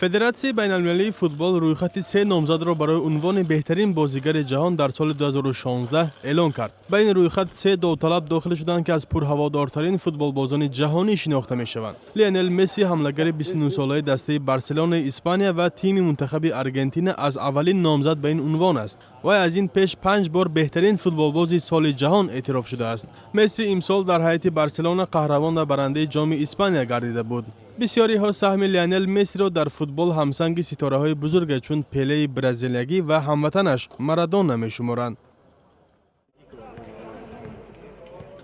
Федератсияи байналмилалии футбол рӯйхати се номзадро барои унвони беҳтарин бозигари ҷаҳон дар соли 2016 эълон кард. Ба ин рӯйхат се довталаб дохил шуданд, ки аз пурҳаводортарин футболбозони ҷаҳонӣ шинохта мешаванд. Лионел Месси, ҳамлагари 29-солаи дастаи Барселонаи Испания ва тими мунтахаби Аргентина, аз аввалин номзад ба ин унвон аст. Вай аз ин пеш панҷ бор беҳтарин футболбози соли ҷаҳон эътироф шудааст. Месси имсол дар ҳайати Барселона қаҳрамон ва барандаи Ҷоми Испания гардида буд. Бисёриҳо саҳми Лионел Мессиро дар футбол ҳамсанги ситораҳои бузурге чун Пелеи бразилиягӣ ва ҳамватанаш Марадона мешуморанд.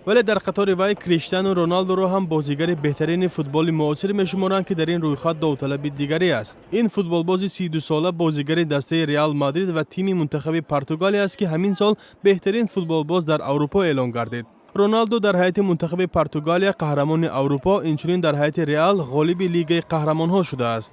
Вале дар қатори вай Криштиану Роналдуро ҳам бозигари беҳтарини футболи муосир мешуморанд, ки дар ин рӯйхат довталаби дигарӣ аст. Ин футболбози 32сола бозигари дастаи Реал Мадрид ва тими мунтахаби Португалия аст, ки ҳамин сол беҳтарин футболбоз дар Аврупо эълон гардид. Роналду дар ҳайати мунтахаби Португалия қаҳрамони Аврупо, инчунин дар ҳайати Реал ғолиби Лигаи қаҳрамонҳо шудааст.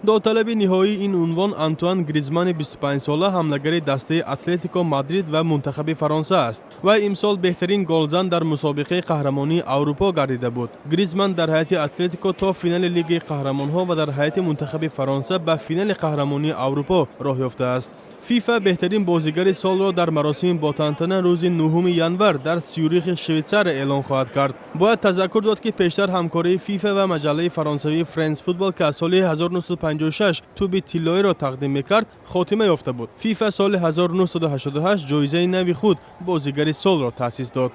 Довталаби ниҳоии ин унвон Антуан Гризмани 25сола, ҳамлагари дастаи Атлетико Мадрид ва мунтахаби Фаронса аст. Вай имсол беҳтарин голзан дар мусобиқаи қаҳрамонии Аврупо гардида буд. Гризман дар ҳайати Атлетико то финали Лигаи қаҳрамонҳо ва дар ҳайати мунтахаби Фаронса ба финали қаҳрамонии Аврупо роҳ ёфтааст. ФИФА беҳтарин бозигари солро дар маросими ботантана рӯзи 9 январ дар Сюрихи Швейтсария эълон хоҳад кард. Бояд тазаккур дод, ки пештар ҳамкории ФИФА ва маҷаллаи фаронсавии Френс Футбол, ки аз соли 1956 тӯби тиллоиро тақдим мекард, хотима ёфта буд. ФИФА соли 1988 ҷоизаи нави худ, бозигари солро, таъсис дод.